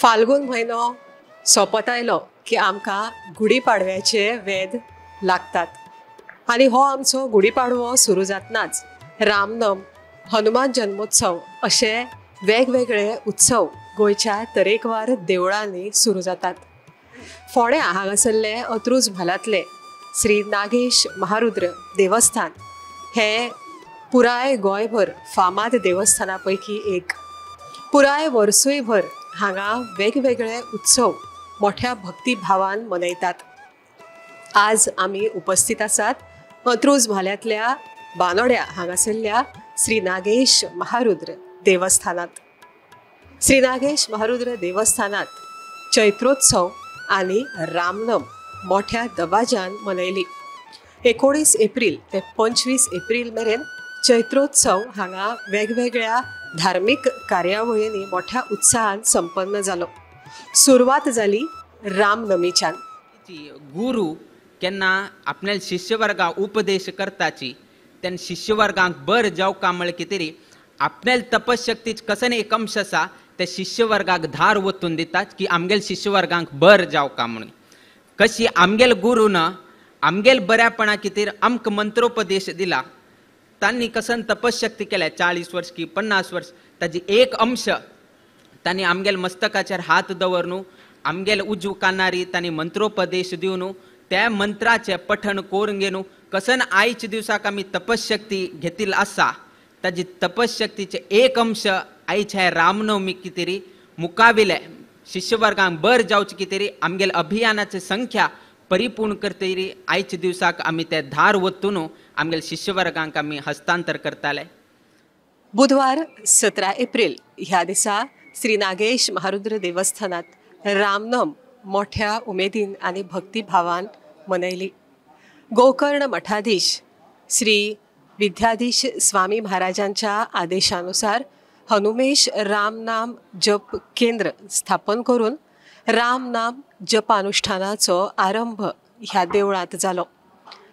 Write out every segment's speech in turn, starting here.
फाल्गुन म्हयनो सोंपत आयलो की आमकां गुढीपाडव्याचे वेद लागतात आनी हो आमचो गुढीपाडवो सुरू जातनाच रामनम, हनुमान जन्मोत्सव अशे वेगवेगळे उत्सव गोंयच्या तरेकवार देवळांनी सुरू जातात। फोंड्या हांगासरले अत्रुज म्हालांतले श्री नागेश महारुद्र देवस्थान हे पुराय गोंयभर फामाद देवस्थाना पैकी एक। पुराय वर्सूयभर हांगा वेगवेगळे उत्सव मोठ्या भक्तिभावान मनयतात। आज आमी उपस्थित आसात अंत्रुज म्हालांतल्या बानोड्या हांगासरल्या श्री नागेश महारुद्र देवस्थानात। श्री नागेश महारुद्र देवस्थानात चैत्रोत्सव आनी रामनम मोठ्या दबाज्यान मनयली। 19 एप्रिल ते 25 एप्रिल मेरेन चैत्रोत्सव हांगा वेगवेगळ्या धार्मिक कार्यावळींनी मोठ्या उत्साहान संपन्न जालो। सुरवात जाली रामनमीच्यान। गुरु केन्ना आपल्या शिष्यवर्गा उपदेश करताची तेन्ना शिष्यवर्गांक बर जावका म्हळ्यार कितें आपल्या तपशक्तीच कसन एक अंश आसा ते शिष्यवर्गाक धार वतून दितात की आमगेल शिष्यवर्गांक बर जावका म्हणून। कशी आमगेल गुरून आमगेल बऱ्यापणा खातीर आमकां मंत्रोपदेश दिला, तांणी कसन तपशक्ती केल्या 40 वर्स की 50 वर्स, ताजी एक अंश तांणी आमगेल मस्तकाचेर हात दवरनु आमगेल उजव कानारी तांणी मंत्रोपदेश दिवन त्या मंत्राचें पठण करून घेवन कसन आयच्या दिवसाक आमी तपशक्ती घेतिल्ली आसा ताजी तपशक्तीचे एक अंश आयच्या रामनवमी कितें मुकाविले शिष्यवर्गांक बर जावचे कितें आमगेल अभियानाची संख्या परिपूर्ण करतरी आयच्या दिवसाक आमी ते धार वतून आमगेल शिष्यवर्गांक आमी हस्तांतर करताले। बुधवार 17 एप्रिल ह्या दिसा श्री नागेश महारुद्र देवस्थानात रामनम मोठ्या उमेदीन आनी भक्तिभावान मनयली। गोकर्ण मठाधीश श्री विद्याधीश स्वामी महाराजांच्या आदेशानुसार हनुमेश रामनाम जप केंद्र स्थापन करून रामनाम जपानुष्ठानाचो आरंभ ह्या देवळांत जालो।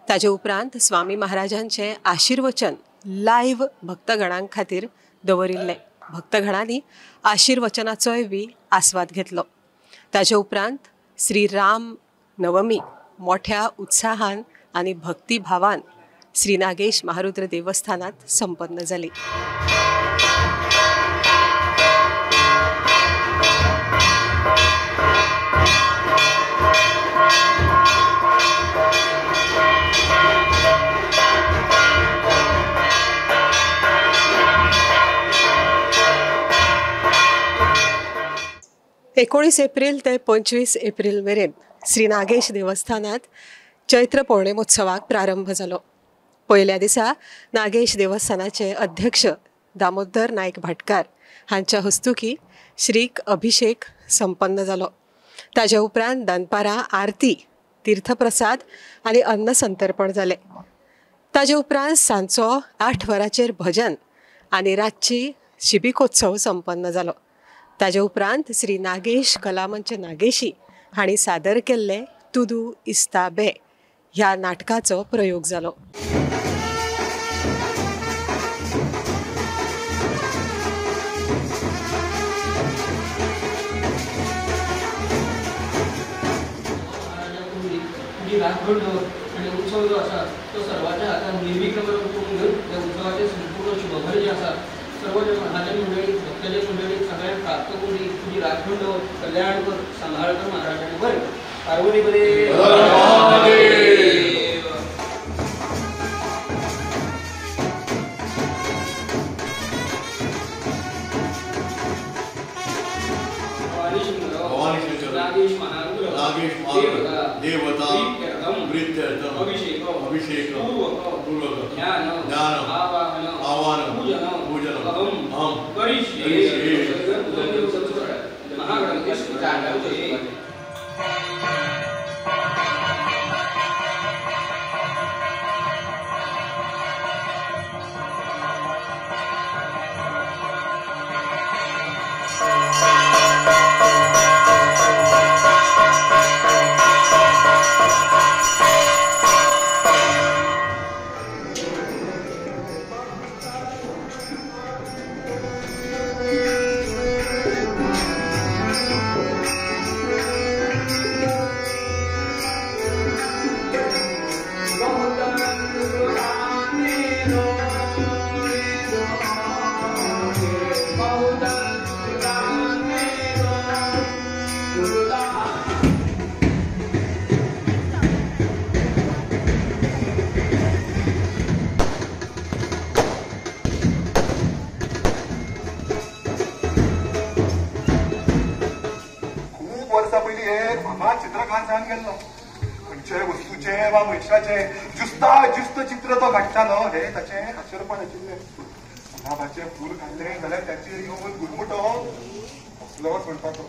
ताजे उपरांत स्वामी महाराजांचे आशीर्वचन लायव्ह भक्तगणां खातीर दवरिल्लें। भक्तगणांनी आशीर्वचनाचोय बी आस्वाद घेतलो। ताजे उपरांत श्री राम नवमी मोठ्या उत्साहान आनी भक्तिभावान श्री नागेश महारुद्र देवस्थानात संपन्न जाली। एकोणीस एप्रिल ते 25 एप्रिल मेरेन श्री नागेश देवस्थानात चैत्र पौर्णिमोत्सवाक प्रारंभ जालो। पयल्या दिसा नागेश देवस्थानाचे अध्यक्ष दामोदर नायक भाटकार हांच्या हस्तुकी श्रीक अभिषेक संपन्न जालो। ताजे उपरांत दनपारां आरती, तीर्थप्रसाद आनी अन्न संतर्पण जालें। ताजे उपरांत सांजचो 8 वरांचेर भजन आनी रातची शिबिकोत्सव संपन्न जालो। ताजे उपरांत श्री नागेश कलामंच नागेशी हांणी सादर केल्ले तुदू इस्ताबे ह्या नाटकाचो प्रयोग जालो। आणि उत्सव जो आसा तो सर्वांच्या हातान निर्विघ्न करून घेवन त्या उत्सवाचे संपूर्ण शुभफल जे आसा सर्व महाजन मंडळी, भक्तजन मंडळी सगळ्यांक प्राप्त करून दी। तुजी राखण दवर, कल्याण कर, सांबाळ कर महाराजांनी। बरें पार्वती बरें। नागेश महारुद्र देवता प्रीत्यर्थम अभिषेक पूर्वक ज्ञान आवाहन पूजन अहम करिष्ये। गेल्लो. खंयच्याय वस्तूचें वा मनशाचें जुस्ता जुस्त चित्र तो काडटालो हें ताचें खाशेलपण आशिल्लें. गुलाबाचें फूल काडलें जाल्यार ताचेर येवन गुरमुटो असलोच म्हणपाचो.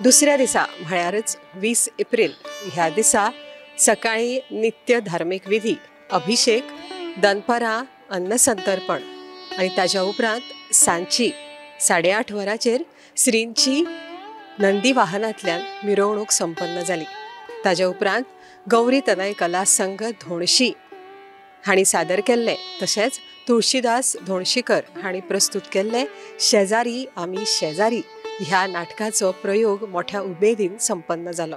दुसऱ्या दिसा म्हळ्यारच 20 एप्रिल ह्या दिसा सकाळी नित्य धार्मीक विधी, अभिषेक, दनपरां अन्नसंतर्पण आनी ताज्या उपरांत सांजची 8:30 वरांचेर श्रींची नंदी वाहनांतल्यान मिरवणूक संपन्न जाली. ताज्या उपरांत गौरी तनय कला संघ धोणशी हांणी सादर केल्ले तशेंच तुळशीदास धोणशीकर हांणी प्रस्तुत केल्ले शेजारी आमी शेजारी ह्या नाटकाचो प्रयोग मोठ्या उमेदीन संपन्न जालो.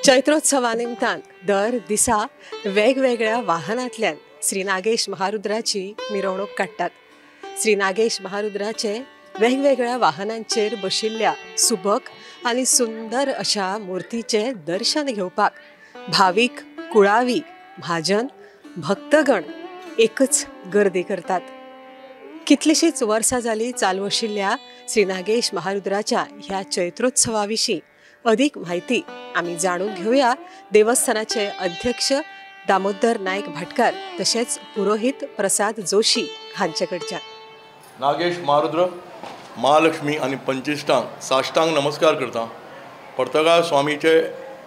चैत्रोत्सवा निमतान दर दिसा वेगवेगळ्या वाहनांतल्यान श्री नागेश महारुद्राची मिरवणूक काडटात. श्री नागेश महारुद्राचे वेगवेगळ्या वाहनांचेर बशिल्ल्या सुबक आनी सुंदर अशा मूर्तीचें दर्शन घेवपाक भावीक, कुळावी, म्हाजन, भक्तगण एकच गर्दी करतात. कितलीशींच वर्सां जालीं चालू आशिल्ल्या श्री नागेश महारुद्राच्या ह्या चैत्रोत्सवा विशीं अधिक माहिती आमी जाणून घेवया देवस्थानाचे अध्यक्ष दामोदर नायक भाटकार तशेंच पुरोहित प्रसाद जोशी हांचे कडच्यान. नागेश महारुद्र, महालक्ष्मी आनी पंचिश्टांक साष्टांग नमस्कार करता. पर्तगाळ स्वामीचे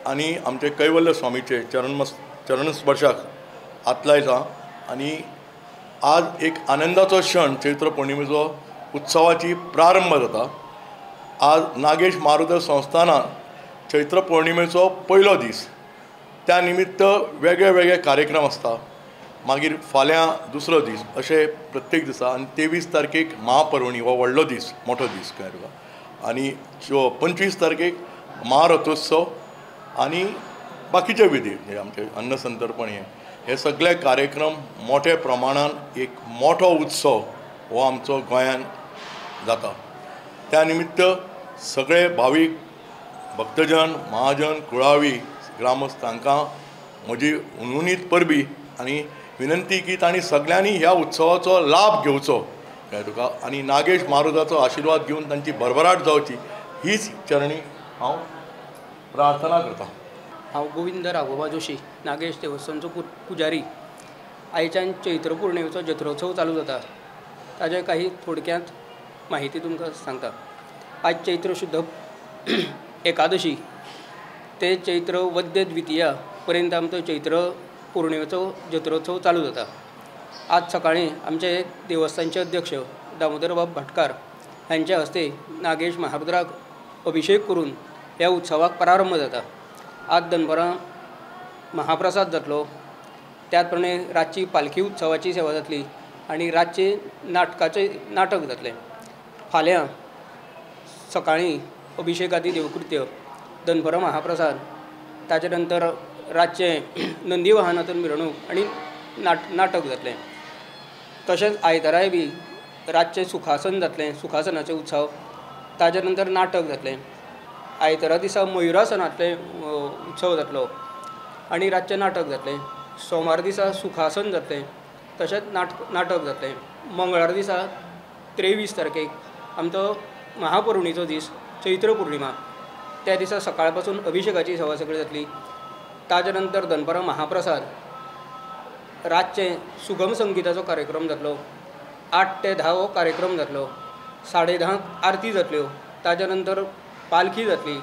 आनी आमचे कैवल्य स्वामीचे चरणस्पर्शाक हात लायता आनी आज एक आनंदाचो क्षण, चैत्र पौर्णिमेचो उत्सवाची प्रारंभ जाता. आज नागेश महारुद्र संस्थानान चैत्र पौर्णिमेचो पयलो दीस, त्या निमित्त वेगळे वेगळे कार्यक्रम आसता. मागीर फाल्यां दुसरो दीस, अशें प्रत्येक दिसा. आनी 23 तारखेक महापर्वणी हो व्हडलो दीस, मोठो दीस कळ्ळें तुका. आनी 25 तारखेक महारथोत्सव आनी बाकीचे विधी, म्हणजे आमचे अन्नसंतर्पण, हे सगळे कार्यक्रम मोठे प्रमाणान एक मोठो उत्सव हो आमचो गोंयान जाता. त्या निमित्त सगळे भावीक भक्तजन, महाजन, कुळावी, ग्रामस्थ हांकां म्हजी हुनहुनीत परबी आनी विनंती की तांणी सगळ्यांनी ह्या उत्सवाचो लाभ घेवचो कळ्ळें तुका. आनी नागेश महारुद्राचो आशिर्वाद घेवन तांची भरभराट जावची हीच चरणी हांव प्रार्थना करता. हांव गोविंद राघोबा जोशी, नागेश देवस्थानचो पुजारी. आयच्यान चैत्र पौर्णिमेचो जत्रोत्सव चालू जाता, ताजे काही थोडक्यांत माहिती तुमकां सांगता. आज चैत्र शुद्ध एकादशी ते चैत्र वद्य द्वितीया पर्यंत आमचो चैत्र पौर्णिमेचो जत्रोत्सव चालू जाता. आज सकाळीं आमचे देवस्थानचे अध्यक्ष दामोदरबाब भाटकार हांच्या हस्ते नागेश महारुद्राक अभिषेक करून ह्या उत्सवाक प्रारंभ जाता. आज दनपरां महाप्रसाद जातलो, त्याच प्रमाणे रातची पालखी उत्सवाची सेवा जातली आनी रातचे नाटकाचें नाटक जातलें. फाल्यां सकाळीं अभिषेकादी देवकृत्य, दनपरां महाप्रसाद, ताजे नंतर रातचें नंदी वाहनांतून मिरवणूक आनी नाटक जातलें. तशेंच आयताराय बी रातचें सुखासन जातलें, सुखासनाचें उत्सव, ताजे नंतर नाटक जातलें. आयतारा दिसा मयुरासनांतलें उत्सव जातलो आनी रातचें नाटक जातलें. सोमार दिसा सुखासन जातलें, तशेंच नाटक जातलें. मंगळार दिसा 23 तारखेक आमचो महापौर्णिमेचो दीस, चैत्र पौर्णिमा, त्या दिसा सकाळ पासून अभिषेकाची सेवा सगळी जातली. ताजे नंतर दनपरां महाप्रसाद, रातचें सुगम संगीताचो कार्यक्रम जातलो. 8 ते 10 हो कार्यक्रम जातलो. 10:30 आरती जातल्यो, ताज्या नंतर पालखी जातली,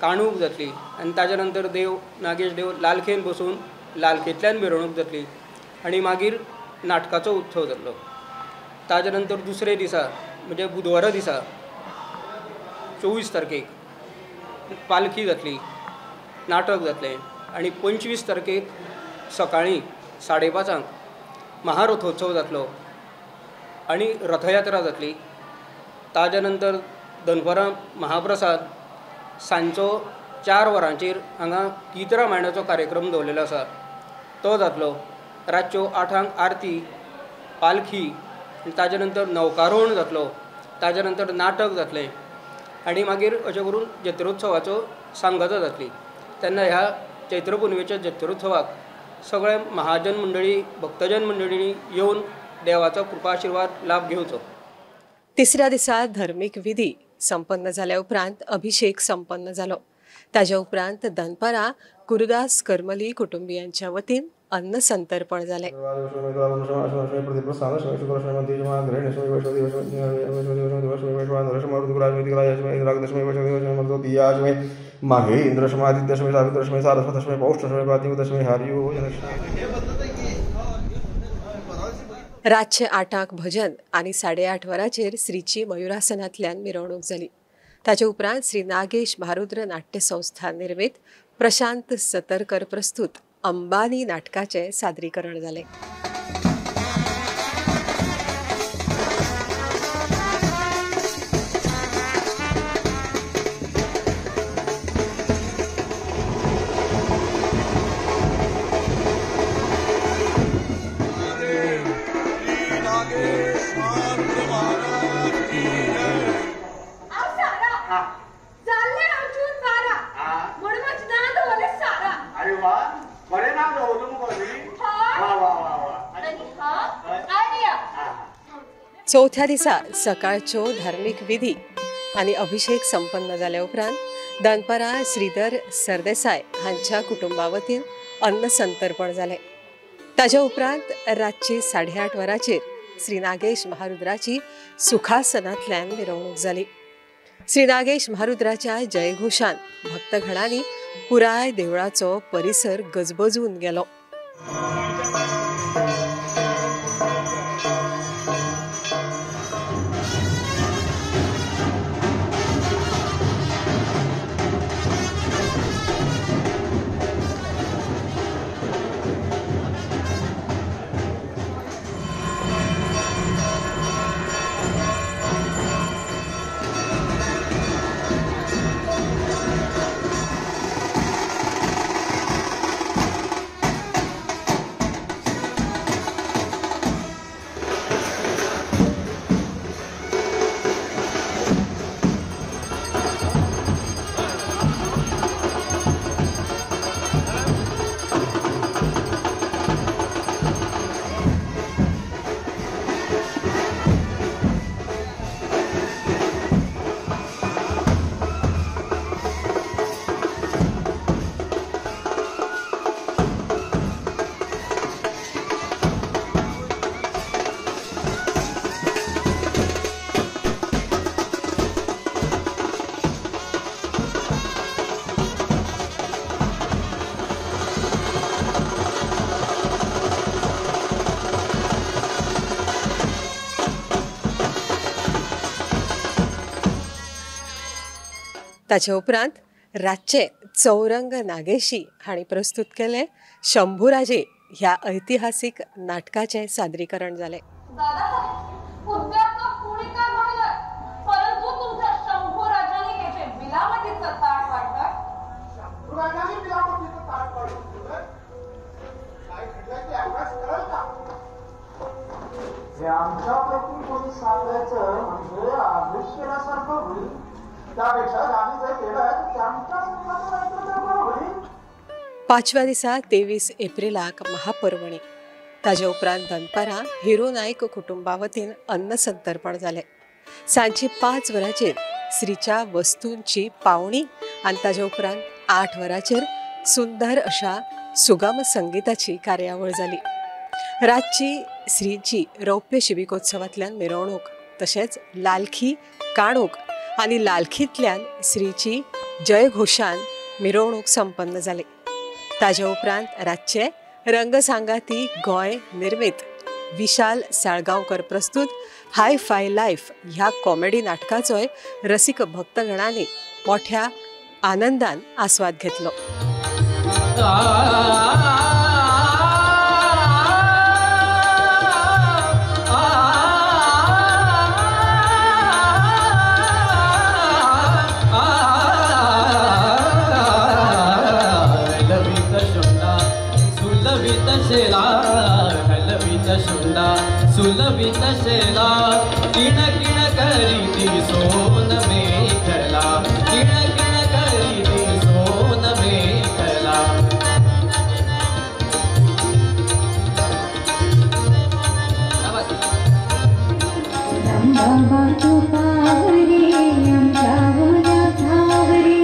काणूक जातली आनी ताज्या नंतर देव नागेश देव लालखेन बसून लालखेंतल्यान मिरवणूक जातली आनी मागीर नाटकाचो उत्सव जातलो। ताज्या नंतर दुसरे दिसा म्हणजे बुधवारा दिसा 24 तारखेक पालखी जातली, नाटक जातलें आनी 25 तारखेक सकाळीं 5:30 महारथोत्सव जातलो आनी रथयात्रा जातली। ताज्या नंतर दनपरां महाप्रसाद, सांजचो 4 वरांचेर हांगा गीत रामायणाचो कार्यक्रम दवरलेलो आसा तो जातलो। रातच्यो 8 आरती, पालखी, ताज्या नंतर नौकारोहण जातलो, ताज्या नंतर नाटक जातलें आनी मागीर अशें करून जत्रोत्सवाचो सांगता जातली। तेन्ना ह्या चैत्र पुनवेच्या जत्रोत्सवाक सगळे महाजन मंडळी, भक्तजन मंडळींनी येवन देवाचो कृपा आशिर्वाद लाभ घेवचो। तिसऱ्या दिसा धर्मीक विधी संपन्न जाल्या उपरांत अभिषेक संपन्न जालो। ताज्या उपरांत दनपरां गुरुदास करमली कुटुंबियांच्या वतीन अन्न संतर्पण जालें। रातचे 8 भजन आनी 8:30 वरांचेर श्रीची मयुरासनांतल्यान मिरवणूक जाली। ताचे उपरांत श्री नागेश महारुद्र नाट्य संस्था निर्मित प्रशांत सतरकर प्रस्तुत अंबानी नाटकाचे सादरीकरण जालें। चवथ्या दिसा सकाळच्यो धार्मीक विधी आनी अभिषेक संपन्न जाल्या उपरांत दनपरां श्रीधर सरदेसाय हांच्या कुटुंबा वतीन अन्न संतर्पण जालें। ताज्या उपरांत रातची 8:30 वरांचेर श्री नागेश महारुद्राची सुखासनांतल्यान मिरवणूक जाली। श्री नागेश महारुद्राच्या जयघोषान भक्तगणांनी पुराय देवळाचो परिसर गजबजून गेलो। ताचे उपरांत रातचे चौरंग नागेशी हांणी प्रस्तुत केले शंभूराजे ह्या ऐतिहासिक नाटकाचे सादरीकरण जालें। पांचव्या दिसा 23 एप्रिलाक महापर्वणी, ताजे उपरांत दनपारां हिरो नायक कुटुंबा वतीन अन्न संतर्पण जालें। सांजची 5 वरांचेर श्रीच्या वस्तूंची पावणी आनी ताजे उपरांत 8 वरांचेर सुंदर अशा सुगम संगीताची कार्यावळ जाली। रातची श्रीची रौप्य शिबिकोत्सवांतल्यान मिरवणूक तशेंच लालखी काणूक आनी लालखींतल्यान श्रीची जयघोशान मिरवणूक संपन्न जाली. ताजे उपरांत रातचे रंगसांगाती गोंय निर्मित विशाल साळगांवकर प्रस्तुत हाय फाय लायफ ह्या कॉमेडी नाटकाचोय रसिक भक्तगणांनी मोठ्या आनंदान आस्वाद घेतलो. सुलभित शेला किण किण करीती सोन मेखला किण किण करीती सोन मेखला. बाबा तू पावरे आमच्या धावरे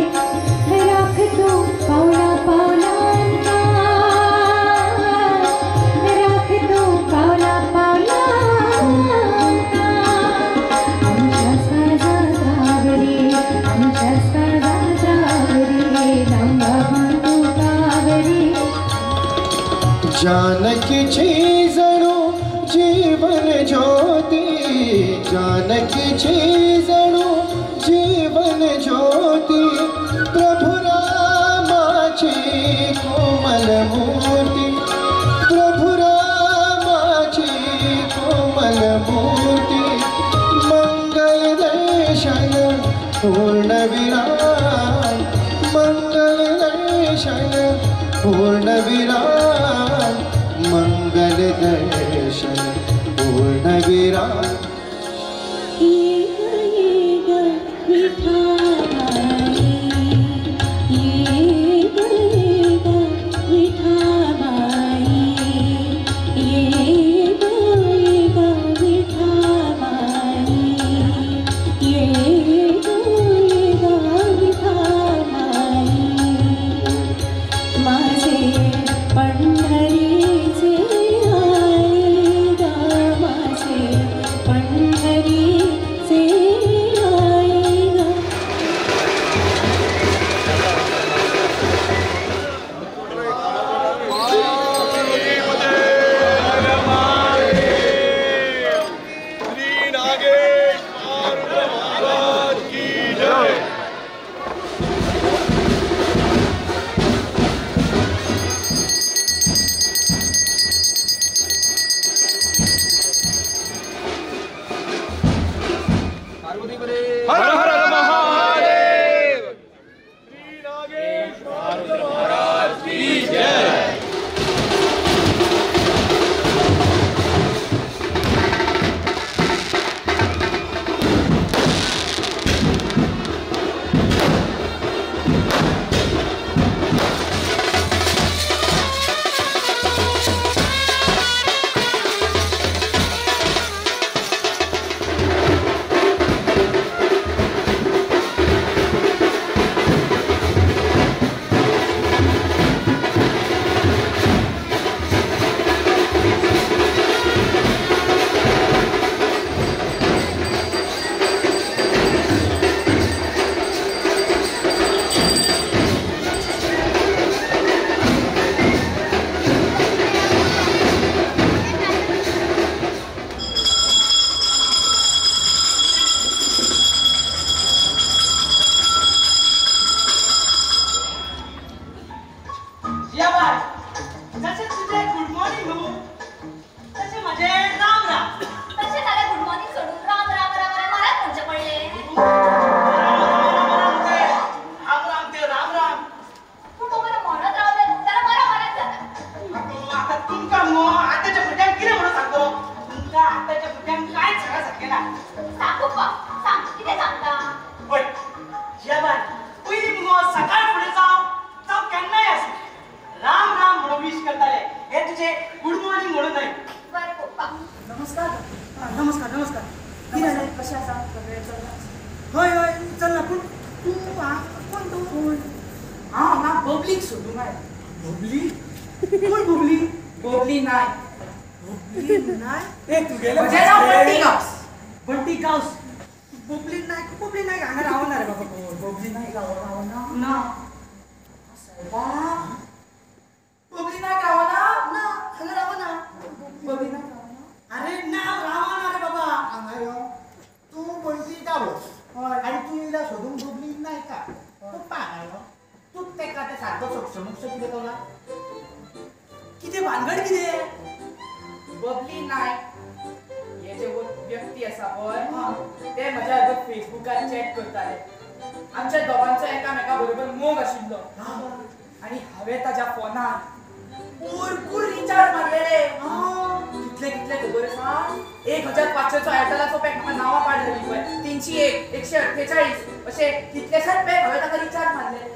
राखतो पावला पावला राखतो पावला पावला जानकीची जणू जीवन ज्योती जानकीची जणू जीवन ज्योती प्रभु रामाची कोमल मूर्ती प्रभु रामाची कोमल मूर्ती मंगल दर्शन पूर्ण विराम मंगल दर्शन पूर्ण विराम मंगल दर्शन पूर्ण विराम. बंटी गांवस बबली नायक बबली नायक हांगा रावना रे बाबा बबली नायक रावना ना सायबा बबली नायक रावना ना हांगा रावना बबली नायक रावना अरे ना रावना रे बाबा हांगा यो तूं बंटी गांवस आनी तूं येयला सोदूंक बबली नायका तूं पा यो तूं तेका तें सारको सोक्षमुक्ष कितें कळ्ळा कितें भानगड कितें बबली नायक हे जे व्यक्ती आसा पळय ते म्हज्या बरोबर फेसबुकार चॅट करताले आमच्या दोगांचो एकामेका बरोबर मोग आशिल्लो आनी हांवें ताज्या फोनार भरपूर रिचार्ज मारलेले कितले कितले खबर आसा 1500चो एअरटेलाचो पॅक म्हाका नांवां पाड जाली पळय 301 148 अशे कितलेशेच पॅक हांवें ताका रिचार्ज मारलेले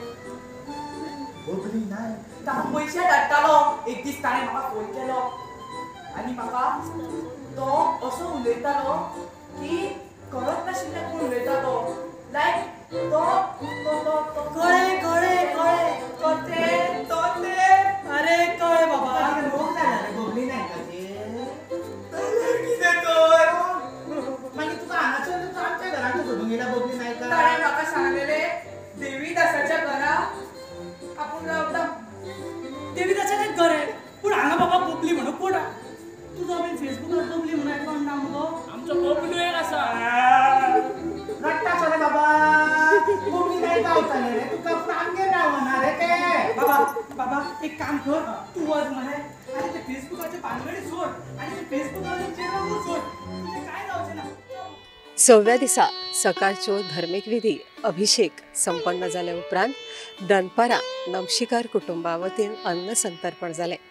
बबली नायक ताका पयशे धाडटालो एक दीस ताणें म्हाका फोन केलो आनी म्हाका तो असो उलयतालो की कळत नाशिल्लें कोण उलयता तो लायक तो तो तो कळ्ळें कळ्ळें कळ्ळें तो ते तो ते अरे कळ्ळें बाबा मोग जाला रे बबली नायकाचेर कितें तर मागीर तुका हांगासर तूं आमच्या घरांत सोदूंक येयला बबली नायका ताणें म्हाका सांगलेलें देवीदासाच्या घरा आपूण रावता देवीदासाचेंच घर आहे पूण हांगा बाबा बबली म्हणून कोण तुजो बीन फेसबुकार बबली म्हणून एकावंट ना मुगो आमचो बबलू एक आसा रडटा सो रे बाबा बबली नायक गावताले रे तुका पूण आमगेर रावना रे ते बाबा बाबा एक काम कर तूं वच मरे आनी ते फेसबुकाचे भानगडी सोड आनी ते फेसबुकाचे चेडवाकूच सोड तुजें कांय जावचें ना. सव्या दिसा सकाळच्यो धर्मीक विधी अभिषेक संपन्न जाल्या उपरांत दनपारां नमशीकार कुटुंबा वतीन अन्न संतर्पण जालें.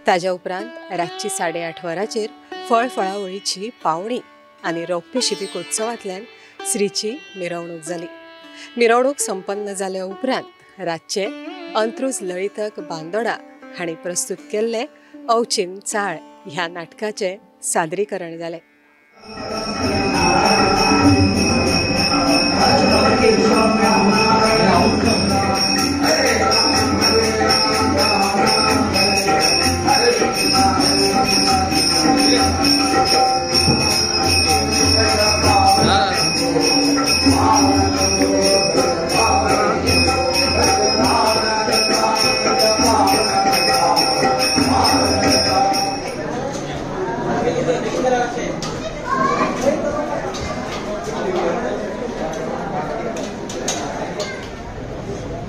ताज्या उपरांत रातची 8:30 वरांचेर फळफळावळीची पावणी आनी रौप्य शिबिकोत्सवांतल्यान श्रीची मिरवणूक जाली. मिरवणूक संपन्न जाल्या उपरांत रातचे अंत्रुज लळितक बांदोडा हांणी प्रस्तुत केल्ले अवचीन चाळ ह्या नाटकाचें सादरीकरण जालें.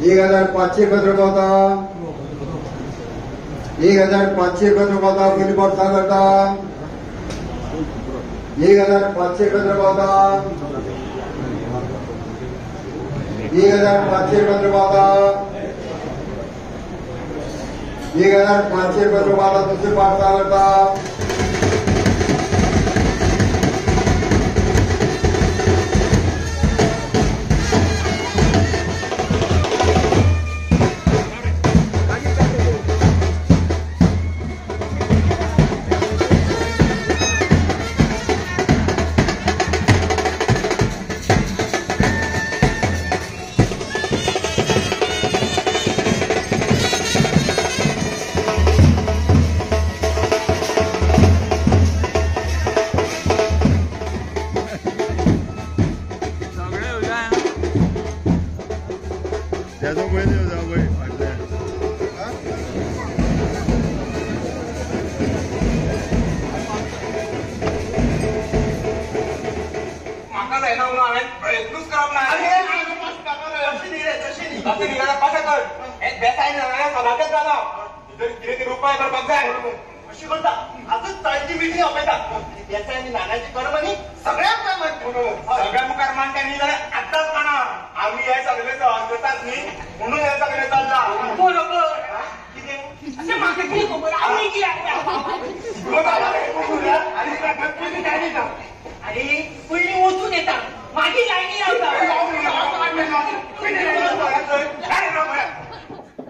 एक हजार पाचशे एकत्र पावता 1500 एकत्र पावता पयली पावट करता 1500 एकत्र पावता 1500 एकत्र पावता 1500 एकत्र पावता दुसरे पाठ करता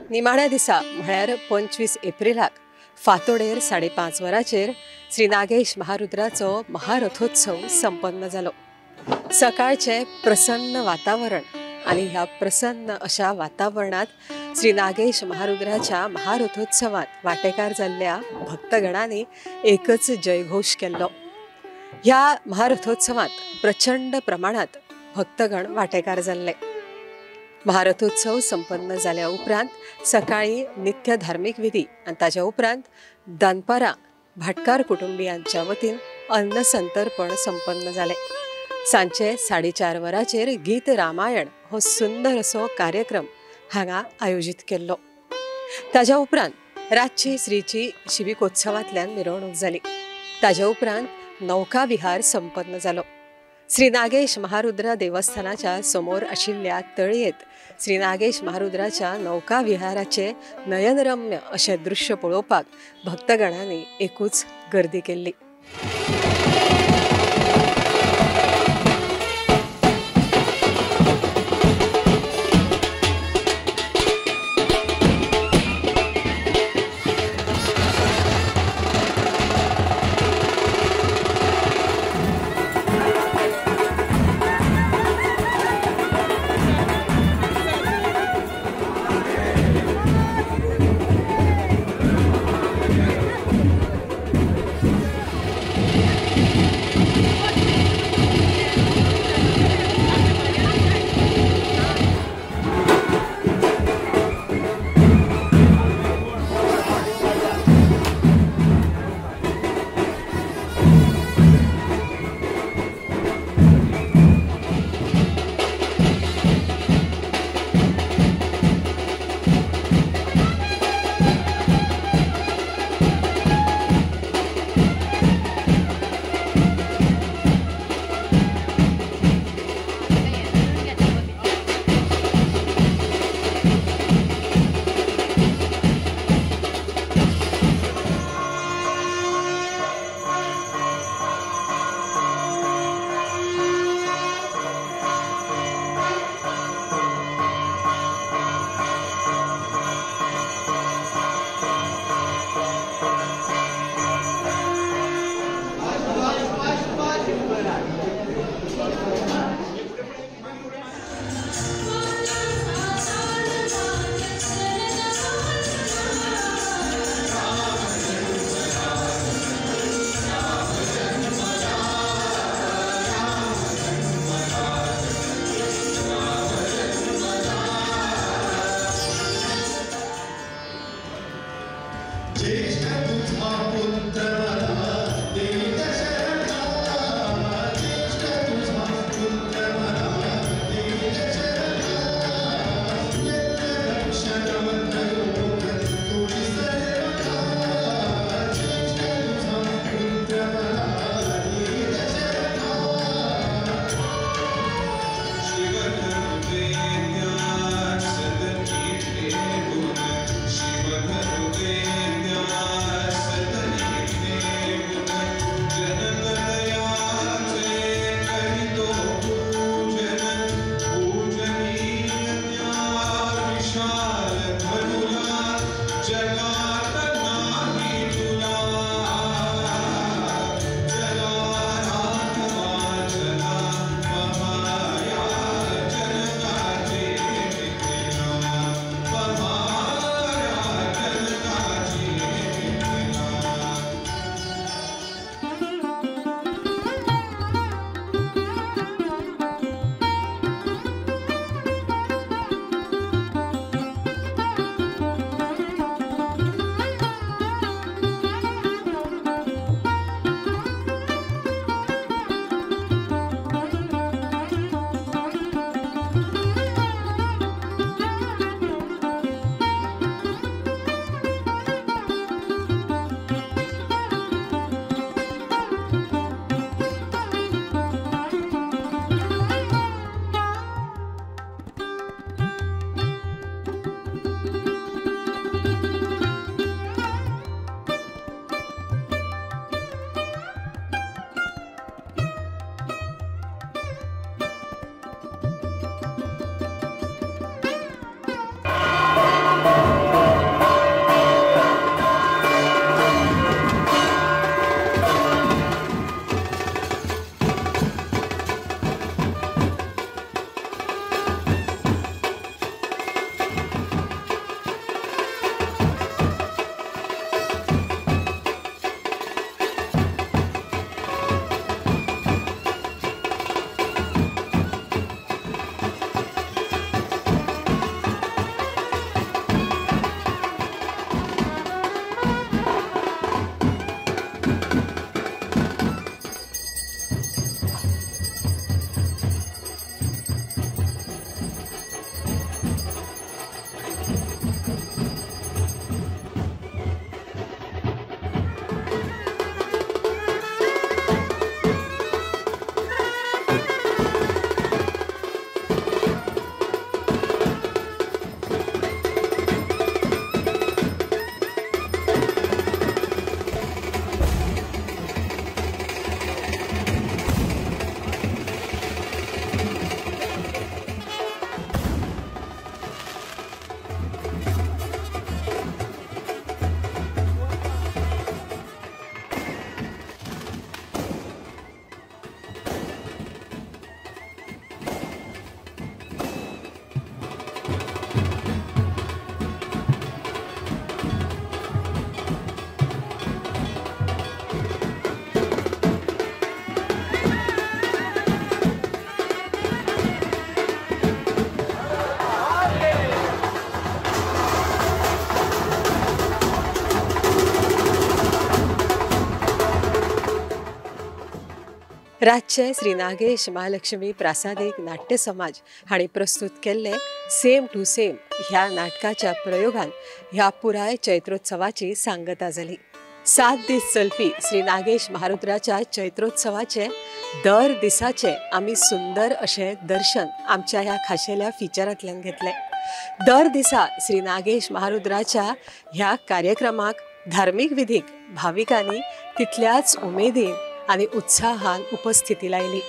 निमाण्या दिसा म्हळ्यार 25 एप्रिलाक फांतोडेर 5:30 वरांचेर श्री नागेश महारुद्राचो महारथोत्सव संपन्न जालो. सकाळचें प्रसन्न वातावरण आनी ह्या प्रसन्न अशा वातावरणांत श्री नागेश महारुद्राच्या महारथोत्सवांत वांटेकार जाल्ल्या भक्तगणांनी एकच जयघोश केल्लो. ह्या महारथोत्सवात प्रचंड प्रमाणात भक्तगण वांटेकार जाल्ले. महारथोत्सव संपन्न जाल्या उपरांत सकाळी नित्य धार्मिक विधी आनी ताज्या उपरांत दनपारां भाटकार कुटुंबियांच्या वतीन अन्न संतर्पण संपन्न जालें. सांजचे 4:30 वरांचेर गीत रामायण हो सुंदर असो कार्यक्रम हांगा आयोजीत केल्लो. ताज्या उपरांत रातची श्रीची शिबिकोत्सवांतल्यान मिरवणूक जाली. ताज्या उपरांत नौका विहार संपन्न जालो. श्री नागेश महारुद्र देवस्थानाच्या समोर आशिल्ल्या तळयेंत श्री नागेश महारुद्राच्या नौका विहाराचे नयनरम्य अशें दृश्य पळोवपाक भक्तगणांनी एकूच गर्दी केल्ली. रातचे श्री नागेश महालक्ष्मी प्रासादीक नाट्य समाज हांणी प्रस्तुत केल्ले सेम टू सेम ह्या नाटकाच्या प्रयोगान ह्या पुराय चैत्रोत्सवाची सांगता जाली. 7 दीस चलपी श्री नागेश महारुद्राच्या चैत्रोत्सवाचे दर दिसाचे आमी सुंदर अशें दर्शन आमच्या ह्या खाशेल्या फिचरांतल्यान घेतलें. दर दिसा श्री नागेश महारुद्राच्या ह्या कार्यक्रमाक धार्मीक विधीक भाविकांनी तितल्याच उमेदीन आनी उत्साहान उपस्थिती लायली.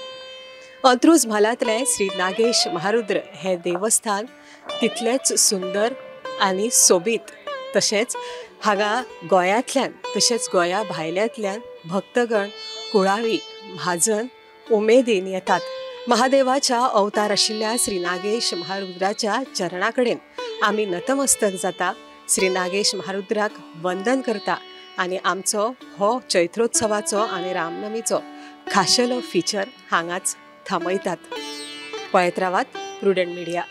अंत्रुज म्हालांतलें श्री नागेश महारुद्र हें देवस्थान तितलेंच सुंदर आनी सोबीत, तशेंच हांगा गोंयांतल्यान तशेंच गोंया भायल्यांतल्यान भक्तगण कुळावी म्हाजन उमेदीन येतात. महादेवाच्या अवतार आशिल्ल्या श्री नागेश महारुद्राच्या चरणा कडेन आमी नतमस्तक जाता, श्री नागेश महारुद्राक वंदन करता आनी आमचो हो चैत्रोत्सवाचो आनी रामनमीचो खाशेलो फिचर हांगाच थांबयतात. पळयत रावात प्रुडंट मिडिया.